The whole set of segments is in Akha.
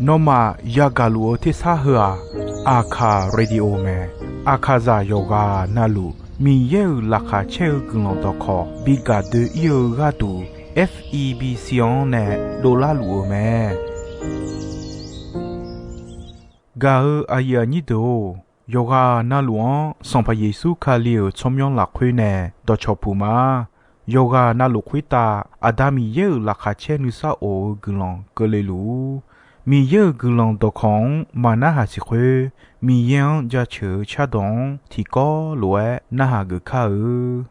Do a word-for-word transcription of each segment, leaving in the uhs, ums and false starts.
Nawmaf yagaq luf-eu tersar heu-aq, Aqkaq Radio mae. Aqkaqzaq yawqghaq navluf Miqyaer-euq laqkhaq caer-eu guiqlanq dawqkawq bi gaq doe-ir-eu gharduq, F E B C-anr nae dovlar luf-eu mae. Gaq-eu aqyuif aqnyir deuq-or, yawqghaq navluf-anr Sanqpaq Yeqsur Kali-euq tsawrmyanr lafkhoer nae dawqcawq puq ma. Yawqghaq navluf khoertav Aqda Miqyaer-euq laqkhaq caer nuisar of-eu guiqlanq keuvle luf-ur. Miqyaer-euq guiqlanq dawqkawq-anr maq narhaq siq khoer, Miqyaer-anr jaceuq-eu cardawq-anr tiqkawv lof-aer narhaq geuf kar-eu.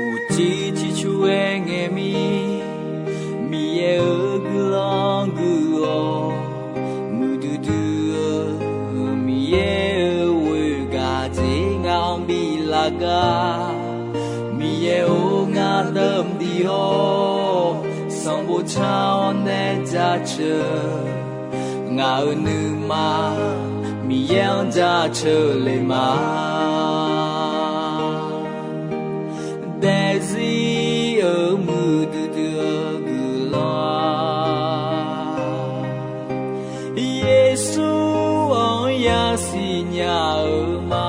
Uqcif ciqcur-aer ngae mir, Miqyaer-euq guiqlanq guiq-awq. Muiqdui dui-eu Miqyaer-euq ghoegaq dzer ngaq-anr bi laf gar. Miqyaer-or, ngar dawqmaeq dui-awr, sanqbof car-awr nae jaceuq. Ngaq-euq nuima Miqyaer-anr jaceuq le ma. Daefzir-euq muiqdui dui-eu guiqlanq, Yeqsur-anr yasiq nya-eu ma.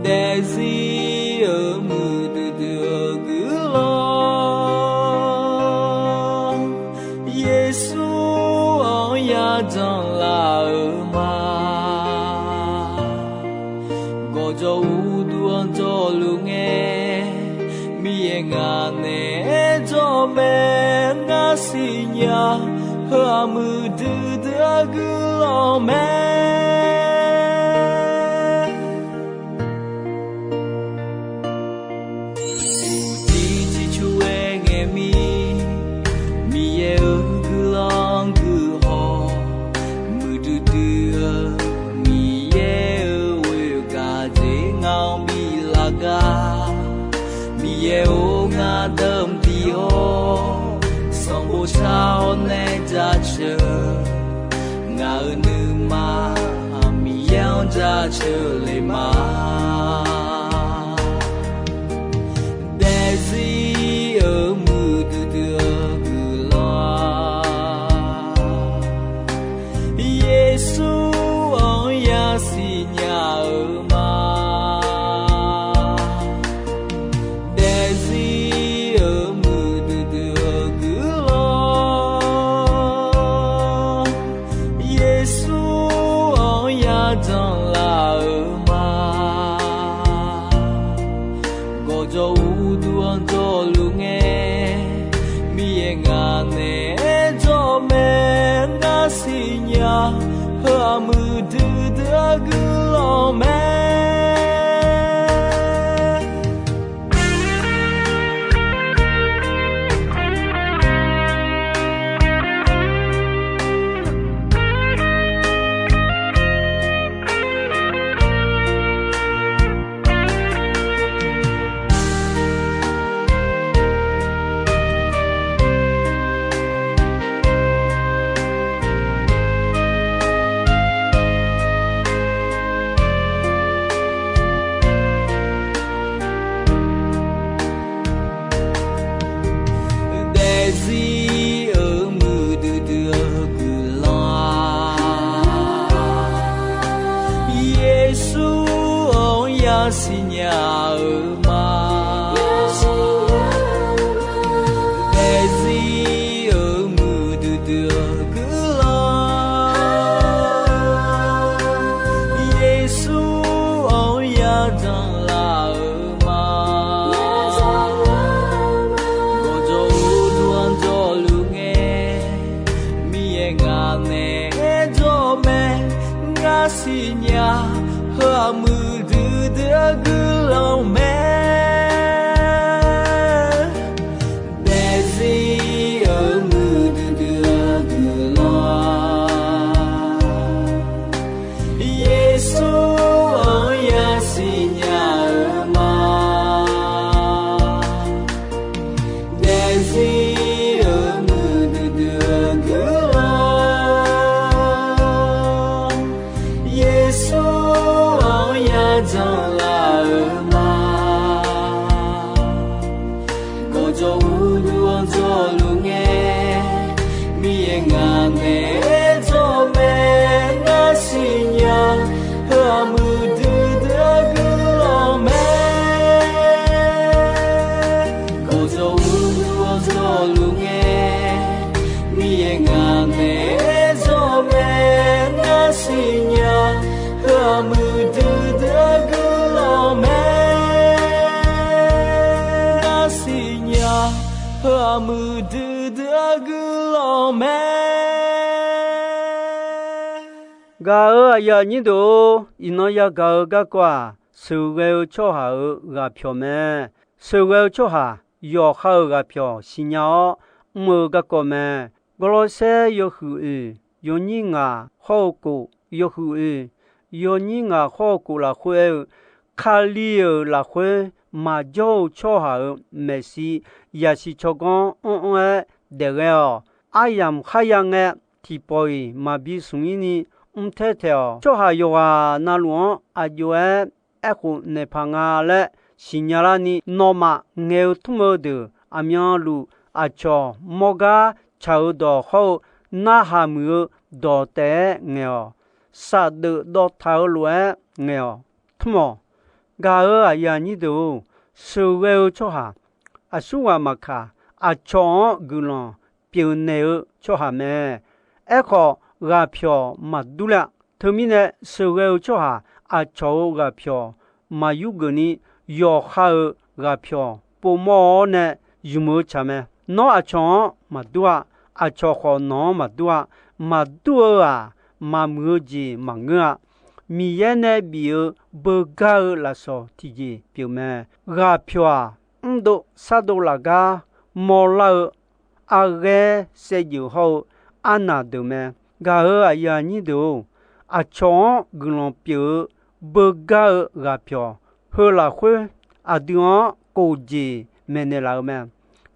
Daefzir-euq muiqdui dui-eu guiqlanq, Yeqsur-anr yajanr laf-eu ma. Gawqjawq uqduq-anr jawrluf ngae, Miqyaer ngaq naeq-aer jawr mae. Ngar siqnya, heu-aq muiqdui dui-eu guiqlanq mae. Uqcif ciqcur-aer ngae mir, Miqyaer-euq guiqlanq guiq haw. Muiqdui dui-eu Miqyaer-euq ghoegaq dzer ngaq-anr bi laf gar. Miqyaer-or, ngar dawqmaeq dui-awr, sanqbof car-awr nae jaceuq. Ngaq-euq nuima Miqyaer-anr jaceuq le ma. Daefzir-euq muiqdui dui-eu guiqlanq, Yeqsur-anr yasiq nya-eu ma. Daefzir-euq muiqdui dui-eu guiqlanq, Yeqsur-anr yajanr laf-eu ma. Gawqjawq uqduq-anr jawrluf ngae, Miqyaer ngaq naeq-aer jawr mae. Ngar siqnya, heu-aq muiqdui dui-eu guiqlanq mae. Daefzir-euq muiqdui dui-eu guiqlanq, Yeqsur-anr yasiq nya-eu ma. Daefzir-euq muiqdui dui-eu guiqlanq, Yeqsur-anr yajanr laf-eu ma. Gawqjawq uqduq-anr jawrluf ngae, Miqyaer ngaq naeq-aer jawr mae. Ngar siqnya, heu-aq muiqdui dui-eu guiqlanq mae. Daefzir-euq muiqdui dui-eu guiqlanq, Yeqsur-anr yasiq nya Muiqdui dui-eu guiqlanq mae. Gaq-euq aqyuif aqnyir deuq-or, iqnan yagaq-eu garkawv-aq, sheuqghae-eu tsawrhaq-euq ghaqpyawq mae. Sheuqghae-eu tsawrhaq yawqha-euq ghaqpyawq siqnya-awr mr-eu garkawv mae. Gawrlawrsaer yawhuiq oeq yawnyir ngaq hawr-eu kof, yawhuiq oeq yawnyir ngaq hawr-eu kof lafkhoer aer-eu, Kali-euq lafkhoer maqjawr-eu tsawrhaq-euq maeqshi yasiq tsawrganr anr-anr-aer daefghae-awq. Aryamq kharya ngae, tiqpawf-iq maqbi smq-ir ni mr taer taeq-awq. Tsawrhaq yawqghaq navluf-anr aq jov-aer aerkhof naeq paq nga laer siqnya larni, nawmaf ngaeq-eu tmr-eu deuq aqmyanluf aqcawq mawrgar tsaq-eu dawq hawr-eu narhaq muiq-eu dawq taef-aer ngaeq-awq. Safdeuf dawv taq-eu lof-aer ngaeq-awq. Tmr-awq. Gaq-euq aqyuif aqnyir deuq-or, sheuqghae-eu tsawrhaq aqsurghaq maqkaq, aqcawq-anr guiqlanq pyeufnaeq-eu tsawrhaq mae. Aerkhawf, ghaqpyawq maqdur ler-a. Teumirnae, sheuqghae-eu tsawrhaq aqcawq-euq ghaqpyawq maqyur geufni, yawqha-euq ghaqpyawq povmawr-awr nae ymq-eu tsaq mae. Nawr aqcawq-anr maqdur-a. Aqcawq khawf nawq-anr maqdur-a. Maqdur-eu-aq, maqmuiq-eu jeq maqngeur-a. Miqyaer nae bif-eu beugar-eu lafsawq tiqjeq pyeuf mae. Ghaqpyawq-aq, mrdov sardov laf gar mawrlar-eu arghaer saevdzeuf hawr-eu arnaq deuq mae. Gaq-euq aqyuif aqnyir deuq-or, aqcawq-anr guiqlanq pyeuf-eu beugar-eu ghaqpyawq heu lafkhoer aqdui-anr kof jeq maeqnaeq laf-eu mae.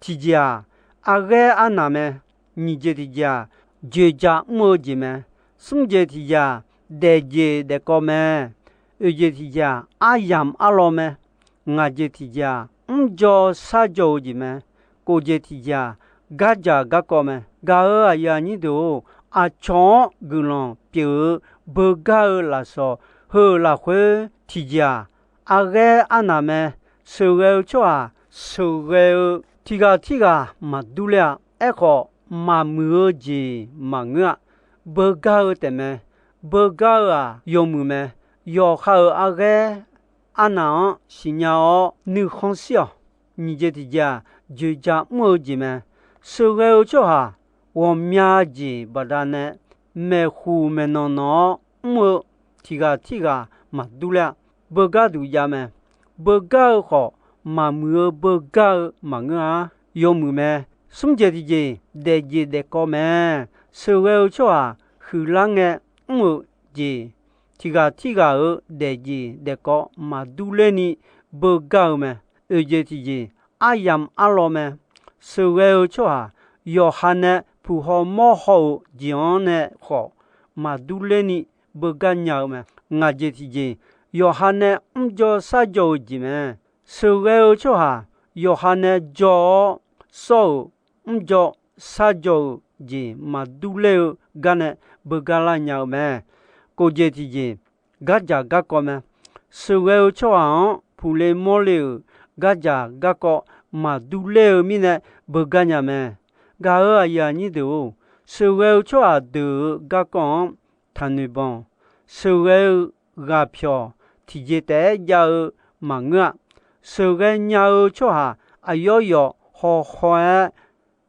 Tiqjeq-aq, arghaer arnaq mae. Nyiq jeq tiqjeq-aq, dzoeqdzaq mr-eu jeq mae. Smr jeq tiqjeq-aq, daefjeq daefkawv mae. Oeq jeq tiqjeq-aq, aryamq arlawr mae. Ngaq jeq tiqjeq-aq, mrdzaw shardzawq-eu jeq mae. Kof jeq tiqjeq-aq, gardzaq garkawv mae. Gaq-euq aqyuif aqnyir deuq-or, aqcawq-anr guiqlanq pyeuf-eu beugar-eu lafsawq heu lafkhoer tiqjeq-aq, arghaer arnaq mae. Sheuqghae-eu tsawrhaq sheuqghae-eu tiqghaq tirghaq maqdur ler-a. Aerkhawf, maqmuiq-eu jeq maqngeur-a. Beugar-eu taefmae. Beugar-eu-aq, yawmuiq mae. Yawqha-euq arghaer arnaq-anr siqnya-awr nuikhanr shir-awq. Nyiq jeq tiqjeq-aq, dzoeqdzaq mr-eu jeq mae. Sheuqghae-eu tsawrhaq ghawqmya jeq baqdanae maeqhuq maeqnanq nanq-awr mr-eu tiqghaq tirghaq maqdur ler-a. Beugar duq jav mae. Beugar-eu khawf, maqmuiq-eu beugar-eu maqngeur-a. Yawmuiq mae. Smr jeq tiqjeq, daefjeq daefkawv mae. Sheuqghae-eu tsawrhaq huiqlar ngae mr-euq jeq, tiqghaq tirghaq-euq daefjeq daefkawv maqdur lerni beugar-eu mae. Oeq jeq tiqjeq, aryamq arlawr mae. Sheuqghae-eu tsawrhaq yawqha nae puq haw mawr haw-euq jeq-anr nae khawf maqdur lerni beugar nya-eu mae. Ngaq jeq tiqjeq, yawqha nae mrdzaw shardzawq-euq jeq mae. Sheuqghae-eu tsawrhaq yawqha nae dzaw-awr sawr-euq mrdzaw shardzawq-euq jeq maqdur ler-eu gar nae beugar lar nya-eu mae. Kof jeq tiqjeq, gardzaq garkawv mae. Sheuqghae-eu tsawrhaq-anr puqle mawrle-euq gardzaq garkawv maqdur ler-eu mirnae beugar nya mae. Gaq-euq aqyuif aqnyir deuq-or, sheuqghae-eu tsawrhaq deuq-euq garkawv-anr taqnoeq banq. Sheuqghae-eu ghaqpyawq tiqjeq taef-aer jav-eu maqngeur-a. Sheuqghae nya-eu tsawrhaq aqyawf yawf hawhaw-aer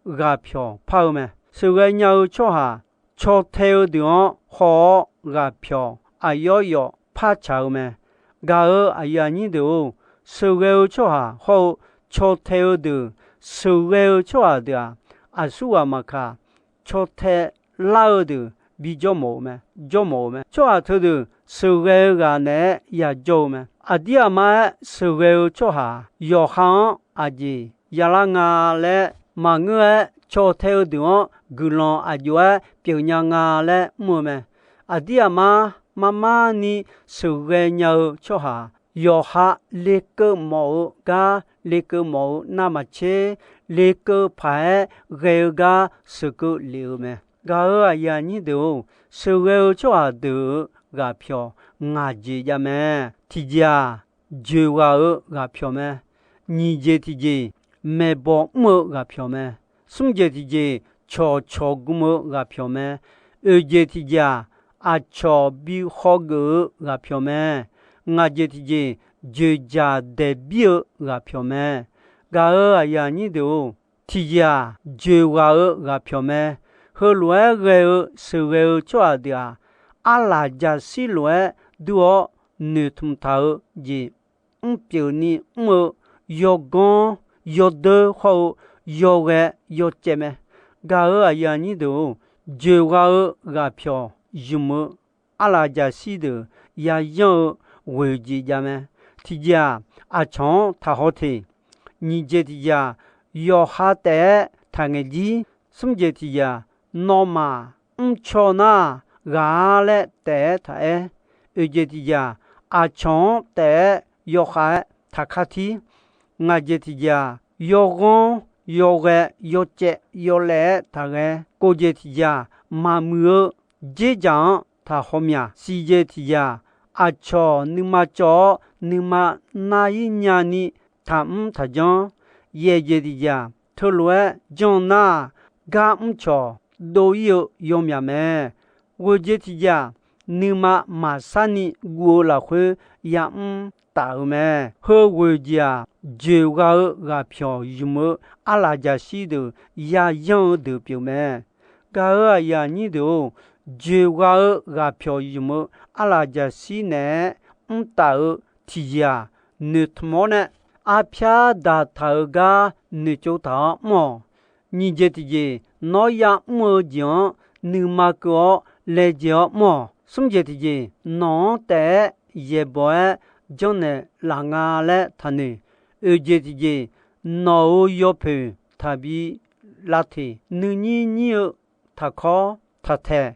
ghaqpyawq par-eu mae. Sheuqghae nya-eu tsawrhaq caw tae-eu deuq-anr haw-awr ghaqpyawq aqyawf yawf par tsaq-eu mae. Gaq-euq aqyuif aqnyir deuq-or, sheuqghae-eu tsawrhaq hawr-eu caw tae-eu deuq, sheuqghae-eu tsawrhaq deuq-aq, aqsurghaq maqkaq, caw tae lar-eu deuq bi jawr mawf-eu mae, jawr mawf-eu mae. Tsawrhaq teudeuq sheuqghae-eu ghaq naeq-aer yajawr-eu mae. Aqdir aqmar-aer sheuqghae-eu tsawrhaq yawqha-anr aqjeq yalar nga laer maqngeur-aer, caw tae-eu deuq-anr guiqlanq aq jov-aer pyeufnya nga laer mr-eu mae. Aqdir aqmar mar mar ni sheuqghae nya-eu tsawrhaq, yawqha lekeuv mawf-eu gar lekeuv mawf-eu navmaqtser, lekeuv paq-aer ghae-eu gar sheuqkeuv lef-eu mae. Gaq-euq aqyuif aqnyir deuq-or, sheuqghae-eu tsawrhaq deuq-euq ghaqpyawq ngaq jeq jav mae. Tiqjeq-aq, joeqghaq-eu ghaqpyawq mae. Nyiq jeq tiqjeq, maeqbawq mr-eu ghaqpyawq mae. Smr jeq tiqjeq, cawqcawq gm-eu ghaqpyawq mae. Oeq jeq tiqjeq-aq, aqcawq bi khawgeuf-eu ghaqpyawq mae. Ngaq jeq tiqjeq, joeqjaq daeqbir-eu ghaqpyawq mae. Gaq-euq aqyuif aqnyir deuq-or, Tiqjeq-aq, joeqghaq-eu ghaqpyawq mae. Heulof-aer ghae-eu sheuqghae-eu tsawrhaq deuq-aq, arlaq jaqshir lof-aer dur-awr noeqtmq taq-eu jeq mrpyeuf ni mr-eu yawganr yawdeur hawr-eu yawghae yawcaev mae. Gaq-euq aqyuif aqnyir deuq-or, joeqghaq-eu ghaqpyawq ymq-eu arlaq jaqshir deuq yayanr-eu ghoeq jeq jav mae. Tiqjeq-aq, aqcawq-anr taqhaw teq. Nyiq jeq tiqjeq-aq, yawqha taef-aer taqngaeq jir. Smr jeq tiqjeq-aq, nawmaf mrcaw nar ghaq-ar laer taef-aer taq-aer. Oeq jeq tiqjeq-aq, aqcawq-anr taef-aer yawkhav-aer taqkar tir. Ngaq jeq tiqjeq-aq, yawghanr yawghae yawcaev yawlaev-aer taqghae. Kov jeq tiqjeq-aq, maqmuiq-eu dzerdzaq-anr taqhaw myaq. Siq jeq tiqjeq-aq, aqcawq nuima cawv-awr nuima nar-ir nyani taqmr taqjanr. Yaeq jeq tiqjeq-aq, teulof-aer janr nar, gar mrcawq dov-ir-eu yawmyaq mae. Ghoeq jeq tiqjeq-aq, nuima maqsar ni guv-eu lafkhoer ya'mr taf-eu mae. Heu ghoeq jeq-aq, joeqghaq-eu ghaqpyawq ymq-eu arlaq jaqshir deuq yayanr-eu deuq pyeuf mae. Gaq-euq aqyuif aqnyir deuq-or, joeqghaq-eu ghaqpyawq ymq-eu arlaq jaqshir naeq-aer mrtaf-eu tiqjeq-aq, noeqtmq-awr nae arpyar daqtaq-eu gar noeqtsov taq-awr mr-awq. Nyiq jeq tiqjeq, nawr ya'mr-eu jeq-anr nuima keuv-awr laejae-awr mr-awq. Smr jeq tiqjeq, nawq-anr taef-aer yaeqbawq-aer janrnaeq laf nga laer taqnoeq. Oeq jeq tiqjeq, nawq-euq yawpoeq taqbi lavteq, nuinyir nyir-eu taqkawr taqtaeq.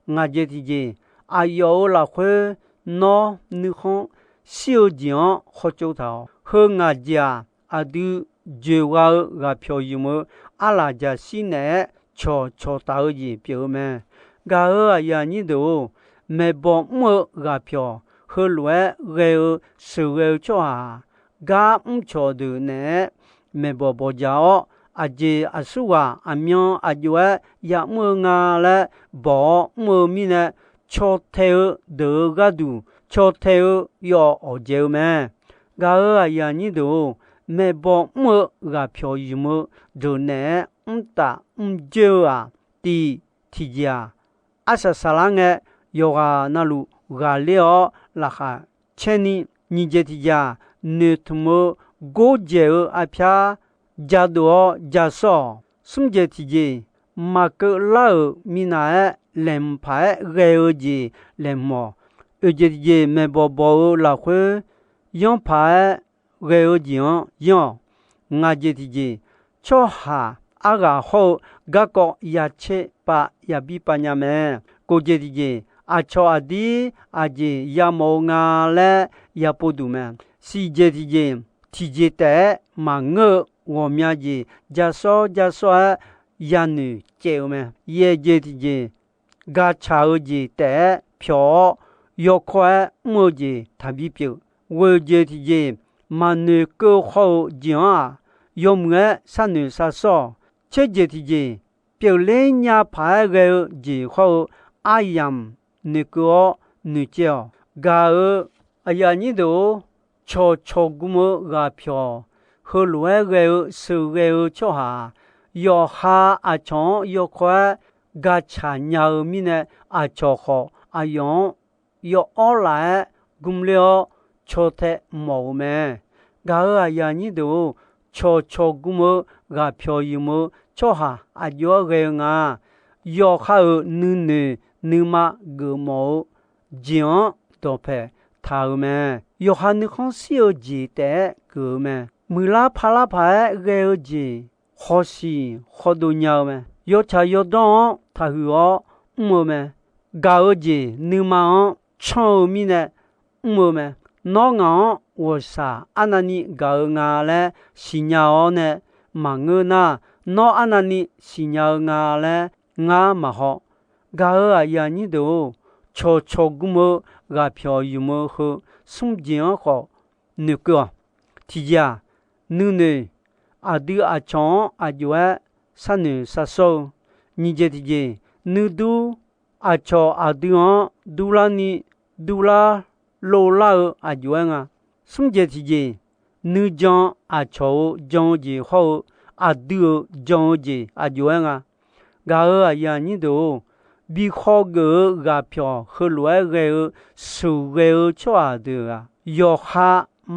Ngaq jeq tiqjeq, aqyawf-euq lafkhoer nawr nuikhanr shir-eu jeq-anr hawtsov taq-awq. Heu ngaq jeq-aq, aqdui joeqghaq-eu ghaqpyawq ymq-eu arlaq jaqshir naeq-aer cawqcawq taf-eu jeq pyeuf-eu mae. Gaq-euq aqyuif aqnyir deuq-or, maeqbawq mr-eu ghaqpyawq heulof-aer ghae-eu sheuqghae-eu tsawrhaq-aq, gar mrcawq deuq naeq-aer maeqbawq bawqjaq-awr, aqjeq aqsurghaq aqmyan aqjox-aer ya'mr-eu nga laer bawq-awr mr-eu mirnae, caw tae-eu deuq-euq gharduq caw tae-eu yawf awqdzaeq-eu mae. Gaq-euq aqyuif aqnyir deuq-or, maeqbawq mr-eu ghaqpyawq ymq-eu deuq naeq-aer mrtaf mrjoer-eu-aq, tiq tiqjeq-aq, arsaq saqlar ngae yawqghaq navluf ghaqler-awr laqkhaq caer ni, nyiq jeq tiqjeq-aq, noeqtmq-eu gordzaeq-eu arpyar jadov-awr jasawr-awq. Smr jeq tiqjeq, maqkeuv lar-euq minav-aer laeqhmq paq-aer ghae-eu jeq laeqhmq-awq. Oeq jeq tiqjeq, maeqbawq bawq-eu lafkhoer yanr paq-aer ghae-eu jeq-anr yanr-awq. Ngaq jeq tiqjeq, tsawrhaq arghaq hawr-eu garkawv ya caer pav ya bir pav nya mae. Kov jeq tiqjeq, aqcawq aqdir aqjeq yamawf-eu nga laer ya povduq mae. Siq jeq tiqjeq, tiqjeq taef-aer maqngeur-eu ghawqmya jeq jasawr jasawr-aer yanoeq caev-eu mae. Yaeq jeq tiqjeq, gaqcaq-eu jeq taef-aer pyawq-awr, yawkawr-aer mr-eu jeq taqbi pyeuf. Ghoeq jeq tiqjeq, maqnoeq keuv hawr-eu jeq-anr-aq, yawmuiq-aer sharnoeq sharsawr-awq. Tser jeq tiqjeq, pyeufler nya paq-aer ghae-eu jeq hawr-eu aryamq noeqkeuv-awr noeqcaev-awq. Gaq-euq aqyuif aqnyir deuq-or, cawqcawq gm-eu ghaqpyawq heulof-aer ghae-eu sheuqghae-eu tsawrhaq-aq, yawqha aqcawq-anr yawkawr-aer gaqcaq nya-eu mirnae, aqcawq khawf aqyawf-anr yawawr laf-aer gmler-awr caw tae mawf-eu mae. Gaq-euq aqyuif aqnyir deuq-or, cawqcawq gm-eu ghaqpyawq ymq-eu tsawrhaq aqjox-aer ghae-eu nga. Yawqha-euq nuinoeq nuima geufmawf-eu jeq-anr dawqpae taq-euq mae. Yawqha nuikhanr shir-eu jeq taef-aer geuf-eu mae. Muiqlar parlar paq-aer ghae-eu jeq hawsiq hawdov nya-eu mae. Yawtsaq yawdawr-anr taqhuiq-awr mr-eu mae. Gaq-eu jeq nuima-anr canr-eu mirnae mr-eu mae. Nawr ngaq-anr ghawqshaq arnavni gaq-eu nga laer siqnya-awr nae maqngeur nar, nawr arnavni siqnya-eu nga laer ngar maqhaw. Gaq-euq aqyuif aqnyir deuq-or, cawqcawq gm-eu ghaqpyawq ymq-eu heu smr jeq-anr khawf noeqkeuv-awq. Tiqjeq-aq, nuinoeq aqdui aqcawq-anr aqjox-aer sharnoeq sharsawr-eu. Nyiq jeq tiqjeq, nuidur aqcawq aqdui-anr durlarni durlar lovlar-eu aqjox-aer nga. Smr jeq tiqjeq, nuijan aqcawq-euq jan-eu jeq hawr-eu aqdui-euq jan-eu jeq aqjox-aer nga. Gaq-euq aqyuif aqnyir deuq-or, bi khawgeuf-eu ghaqpyawq heulof-aer ghae-eu sheuqghae-eu tsawrhaq deuq-aq, yawqha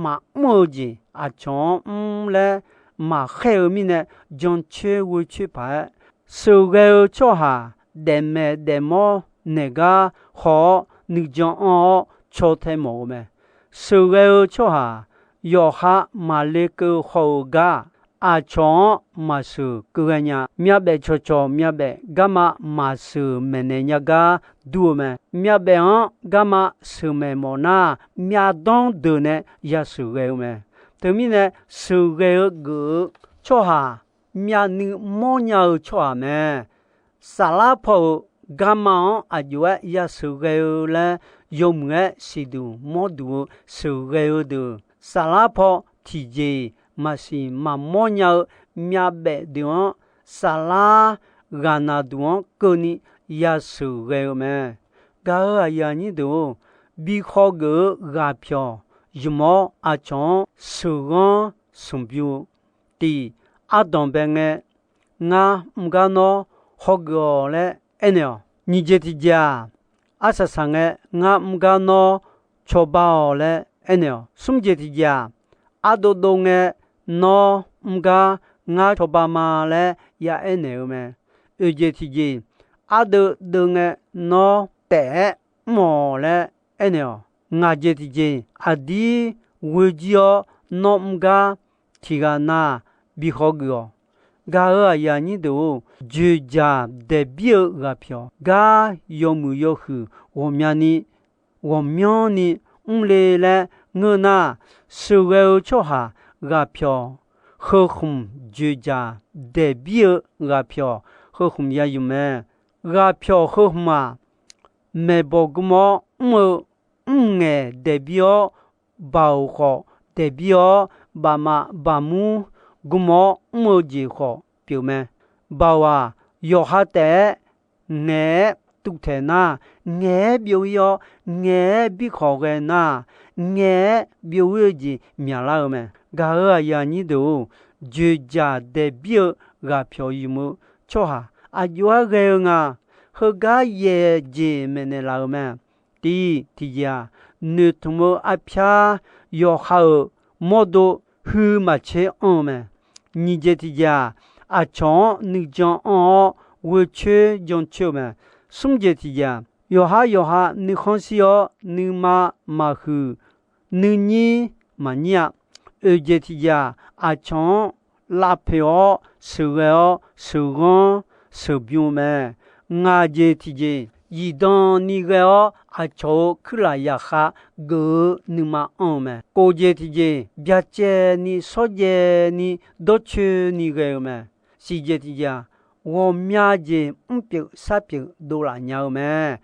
maqmr-eu jeq aqcawq-anr mr laer maqkhaer-eu mirnae, jancoer ghoecoer paq-aer, sheuqghae-eu tsawrhaq daefmaeq daefmawr naeq gar haw-awr nuijan anr-awr caw tae mawf-eu mae. Sheuqghae-eu tsawrhaq yawqha maqle keuv haw-eu gar, aqcawq-anr maqsheuq keuv ghae nya. Myavbaef cawqcawq myavbaef garma maqsheuq maeqnaeq nya gar dur-eu mae. Myavbaef-anr garma sheuq maeq mawf nar, myavdanr deuq nae yasheuq ghae-eu mae. Teumirnae, sheuqghae-eu geuf-eu tsawrhaq myavnuiv mawrnya-eu tsawrhaq mae. Saflar paw-euq garma-anr aqjox-aer yasheuq ghae-eu laer, yawmuiq-aer siqduq mawrduq-eu sheuqghae-eu deuq, saflar paw tiqjeq-iq maqsiq maqmawr nya-eu myavbaef deuq-anr, saflar ghaqnaq duq-anr keuvni yasheuq ghae-eu mae. Gaq-euq aqyuif aqnyir deuq-or, bi khawgeuf-eu ghaqpyawq ymq-awr, aqcawq-anr sheuqghanr sanqbymr-eu, tiq, ardanqbae ngae, ngar mr gar nawr hawgeuf-awq laer aernaeq-awq. Nyiq jeq tiqjeq-aq, arsaq saq ngae, ngar mr gar nawr cawba-awq laer aernaeq-awq. Smr jeq tiqjeq-aq, ardov dov ngae, nawr mr gar ngar cawba ma laer ya aernaeq-eu mae. Oeq jeq tiqjeq, ardeuv deuv ngae, nawr taef-aer mr-awq laer aernaeq-awq. Ngaq jeq tiqjeq, aqdir ghoe jir-awr nawr mr gar tiqghaq na bi khawgeuf-awq. Gaq-euq aqyuif aqnyir deuq-or, dzoeqdzaq daeqbir-eu ghaqpyawq gar yawmuiq yawhuiq ghawqmyani ghawqmyanrni mr le laer ngeur nar, sheuqghae-eu tsawrhaq ghaqpyawq heu khmq dzoeqdzaq daeqbir-eu ghaqpyawq heu khmq ya ymq mae. Ghaqpyawq heu khmq-aq, maeqbawq gm-awr mr-eu mrngaeq daeqbir-awr, baoq khawf daeqbir-awr, bafmaf baqmur gm-awr mr-eu jeq khawf pyeuf mae. Baoq-aq, yawqha taef-aer ngaeq-aer tuvtaeq nar, ngaeq-aer byov-ir-awr, ngaeq-aer birkhawf ghae nar, ngaeq-aer byov-ir-eu jeq myaqlar-eu mae. Gaq-euq aqyuif aqnyir deuq-or, dzoeqdzaq daeqbir-eu ghaqpyawq ymq-eu tsawrhaq aqjox-aer ghae-eu nga. Heugar yaeq jeq maeqnaeq laf-euq mae. Tiq, tiqjeq-aq, noeqtmq-eu arpyar yawqha-euq mawrdo huiq maqtser anr-eu mae. Nyiq jeq tiqjeq-aq, aqcawq-anr nuijan anr-awr ghoecoer jancoer-eu mae. Smr jeq tiqjeq-aq, yawqhar yawqha nuikhanr shir-awr nuima maqhuiq, nuinyir maqnyir-a. Oeq jeq tiqjeq-aq, aqcawq-anr lavpoeq-awr sheuqghae-awr sheuqghanr sheuqbymr-eu mae. Ngaq jeq tiqjeq, zifdan ni ghae-awr aqcawq-euq kuirlaf zaqkhav geuf-eu nuima anr-eu mae. Kof jeq tiqjeq, byacaevni shawrjaevni dawrcoeni ghae-eu mae. Siq jeq tiqjeq-aq, ghawqmya jeq mrpyeuf sarpyeuf dovlaf nya-eu mae.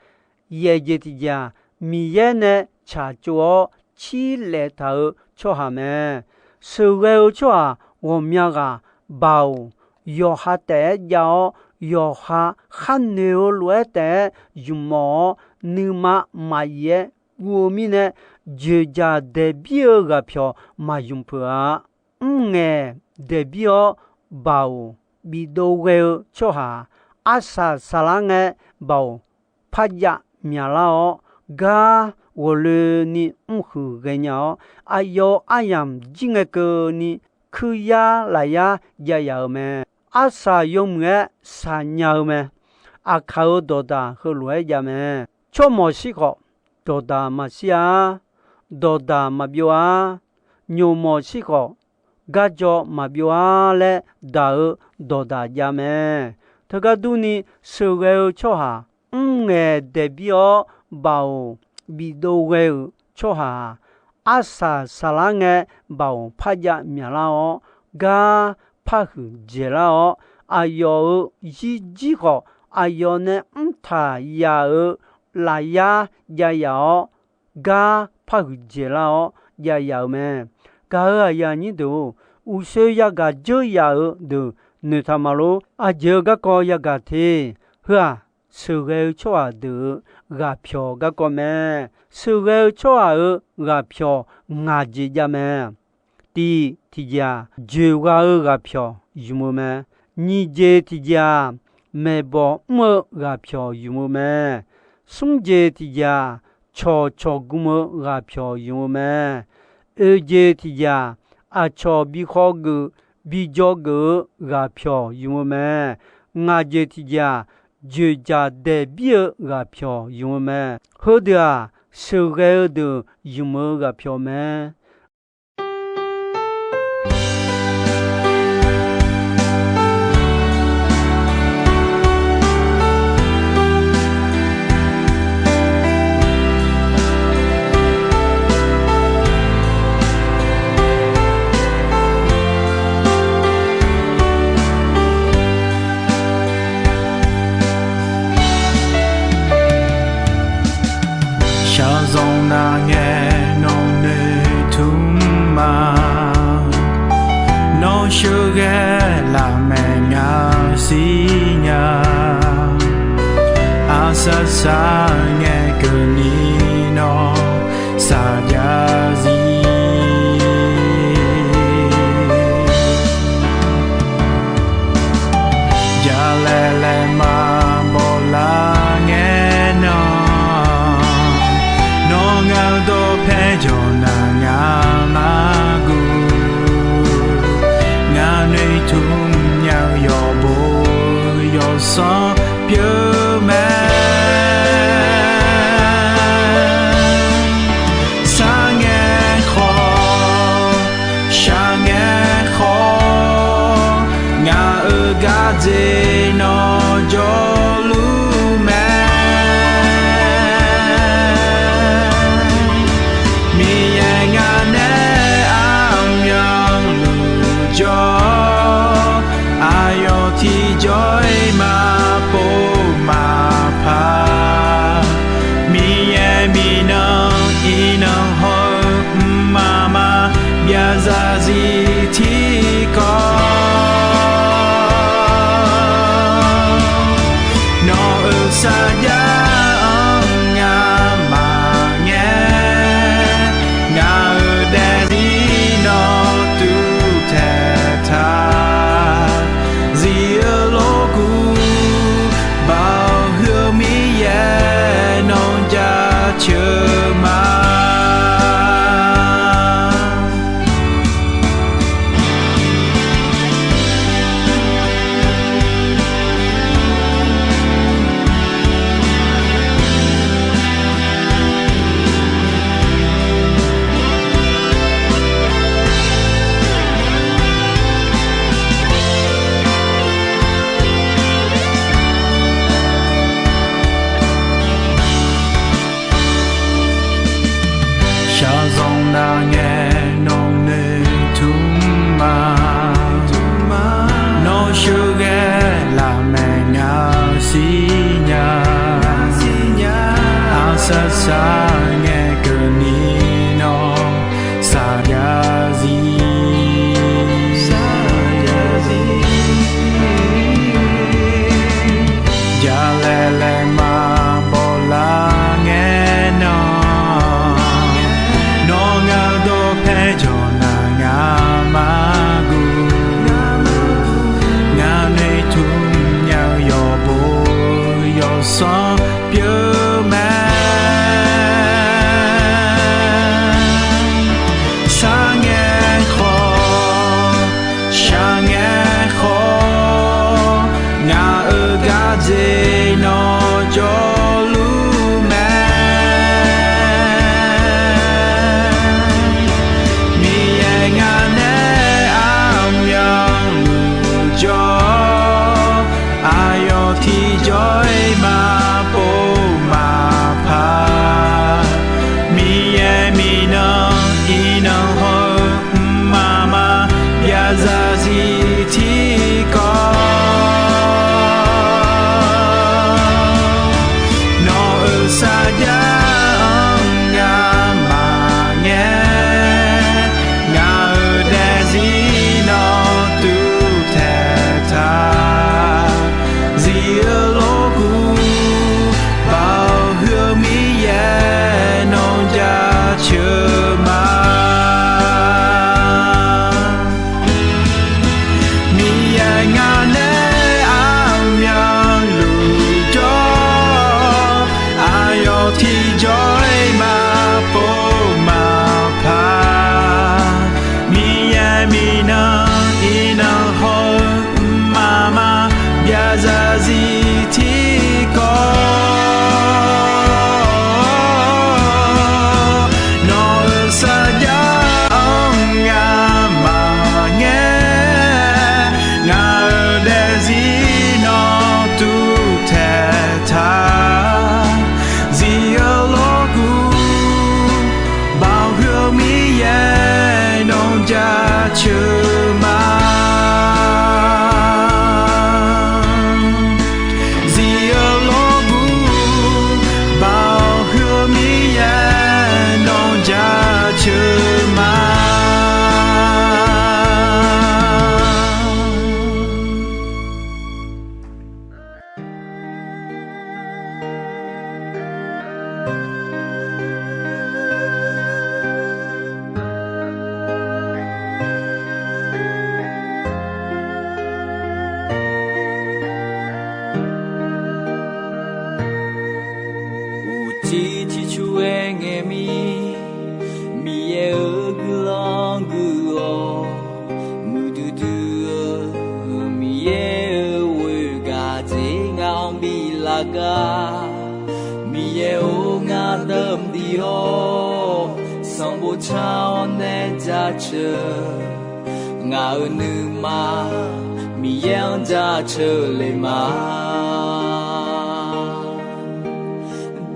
Yaeq jeq tiqjeq-aq, Miqyaer nae tsaqtsov-awr cirlaef taq-eu tsawrhaq mae. Sheuqghae-eu tsawrhaq ghawqmya ghaq baoq, yawqha taef-aer jav-awr, yawqha khar noeq-eu lof-aer taef-aer ymq mawf-awr, nuima maqyif-aer guv-eu mirnae, dzoeqdzaq daeqbir-eu ghaqpyawq maqymq peuq-a. Mrngaeq daeqbir-awr baoq bifdov ghae-eu tsawrhaq, arsaq saqlar ngae baoq parjav myaqlar-awr, gar ghawqloeni mrhuiq ghaenya-awr, aqyawf-euq aryamq jir ngae keuvni kuiryar lafyar jav yaf-euq mae. Arsaq yawmuiq-aer saqnya-eu mae. Aqkaq-euq dawqdaq heulof-aer jav mae. Tsawrmawq shir khawf, dawqdaq maqshir-a. Dawqdaq maqbyov-a. Nyoqmawq shir khawf, garjaw maqbyov-a laer daq-eu dawqdaq jav mae. Teugar durni, sheuqghae-eu tsawrhaq, mrngaeq daeqbir-awr baoq bifdov ghae-euq tsawrhaq-aq, arsaq saqlar ngae baoq parjav myaqlar-awr, gar parhuiq dzaeqlar-awr, aqyawf-euq zirjir khawf, aqyawf nae mrtaq yaf-euq lafyar jav yaf-awr, gar parhuiq dzaeqlar-awr jav yaf-euq mae. Gaq-euq aqyuif aqnyir deuq-or, uqshoe yagaq dzeur yaf-euq deuq noeqtaq maqlor. Aqjeq-eu garkawv yagaq te. Heu-aq, sheuqghae-eu tsawrhaq deuq-euq ghaqpyawq garkawv mae. Sheuqghae-eu tsawrhaq-euq ghaqpyawq ngaq jeq jav mae. Tiq, tiqjeq-aq, joeqgha-eu ghaqpyawq ymq-eu mae. Nyiq jeq tiqjeq-aq, maeqbawq mr-eu ghaqpyawq ymq-eu mae. Smr jeq tiqjeq-aq, cawqcawq gm-eu ghaqpyawq ymq-eu mae. Oeq jeq tiqjeq-aq, aqcawq bi khawgeuf bi jawrgeuf-eu ghaqpyawq ymq-eu mae. Ngaq jeq tiqjeq-aq, dzoeqdzaq daeqbir-eu ghaqpyawq ymq-eu mae. Heudeuq-aq, sheuqghae-eu deuq ymq-eu ghaqpyawq mae. Shaqzanq navngae nawq noeqtmq ma. Nawr sheuqghae lafmaeq ngaq siqnya. Aqsar sar ngae keuvni nawr saqjav zir. Jalaeq laeqma bawqlar ngae nan, nawr ngaq-eu dawqpae jawq naq ngaq mar guv. Ngaq noeqtmq nya-eu yawqbo yawsanr pyeuf mae. Sarngae khawf, shaqngae khawf, ngaq-euq gardzer nawr jawrluf mae. Miqyaer ngaq nae armyanluf jawr, aqyawf tiqjawr-iq maqpov maqpar. Miqyaer miqnan iqnan haw-eu mqmaq maqbyav zarzir tiqkawv. Nawq-euq sarjax-anr ngamaf ngae, ngaq-euq daefzir nawr tuvtaeq taq. Zif-eu lorkuv, Baoq heu-eu Miqyaer nawr jaceuq ma. Aermirnan iqnan hawr-eu mqmaq maqbyav zarzir tiqkawv nawq-euq sarjax-anr ngamaf ngae, ngaq-euq daefzir nawr tuvtaeq taq. Zif-eu lawrguv Baoq huiq-eu Miqyaer nawq jaceuq ma. Zif-eu lawrguv Baoq huiq-eu Miqyaer nawq jaceuq ma. Uqcif ciqcur-aer ngae mir, Miqyaer-euq guiqlanq guiq-awq. Muiqdui dui-eu Miqyaer-euq ghoegaq dzer ngaq-anr biflaf gar. Miqyaer-or, ngar deuq mqdiq-awr, sanqbof car-awr nae jaceuq. Ngaq-euq nuima Miqyaer-anr jaceuq le ma.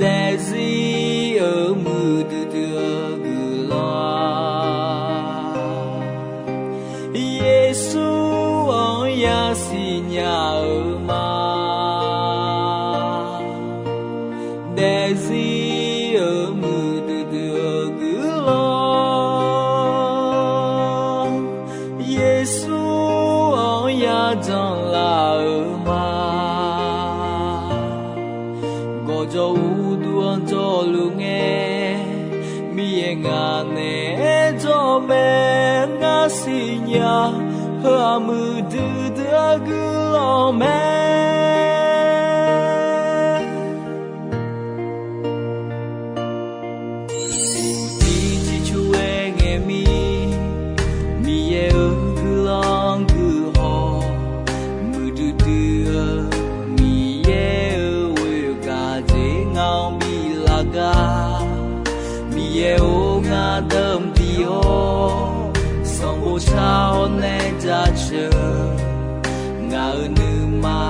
Daefzir-euq muiqdui dui-eu guiqlanq-aq, Yeqsur-anr yasiq nya-euq ma. Daefzir-euq muiqdui dui-eu guiqlanq, Yeqsur-anr yajanq laf-euq ma. Gawqjawq uqduq-anr jawrluf ngae, Miqyaer ngaq naeq-aer jawr mae. Ngar siqnya heu-aq muiqdui dui-eu guiqlanq mae. Uqcif ciqcur-aer ngae mir, Miqyaer-euq guiqlanq guiq haw. Muiqdui dui-eu Miqyaer-euq ghoegaq dzer ngaq-anr biflaf gar. Miqyaer-or, ngar deuq mqdiq-awr, sanqbof car-awr nae jaceuq. Ngaq-euq nuima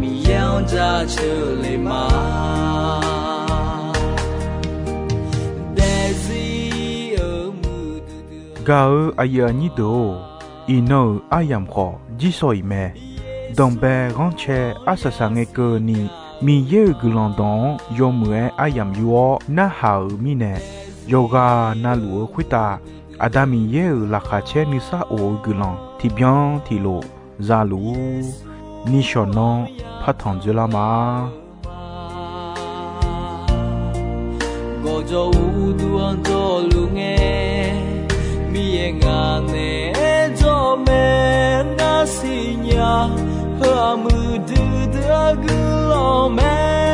Miqyaer-anr jaceuq le ma. Daefzir-euq muiqdui dui-eu gaq-euq aqyuif aqnyir deuq-or, iqnan-euq aryamq khawf jirshaw-iq mae. Danqbae ghanrcae arsaq saq ngae keuvni, Miqyaer-euq guiqlanq dawq-anr yawmuiq-aer aryamq yur-awr narhaq-euq mirnae, yawqghaq navluf-eu khoertav Aqda Miqyaer-euq laqkhaq caer nuisar of-eu guiqlanq tiqbyan tiqlof za luf-ur. Nishawq nanr partanq dzoerlar ma. Gawqjawq uqduq-anr jawrluf ngae, Miqyaer ngaq naeq-aer jawr mae. Ngar siqnya heu-aq muiqdui dui-eu guiqlanq mae.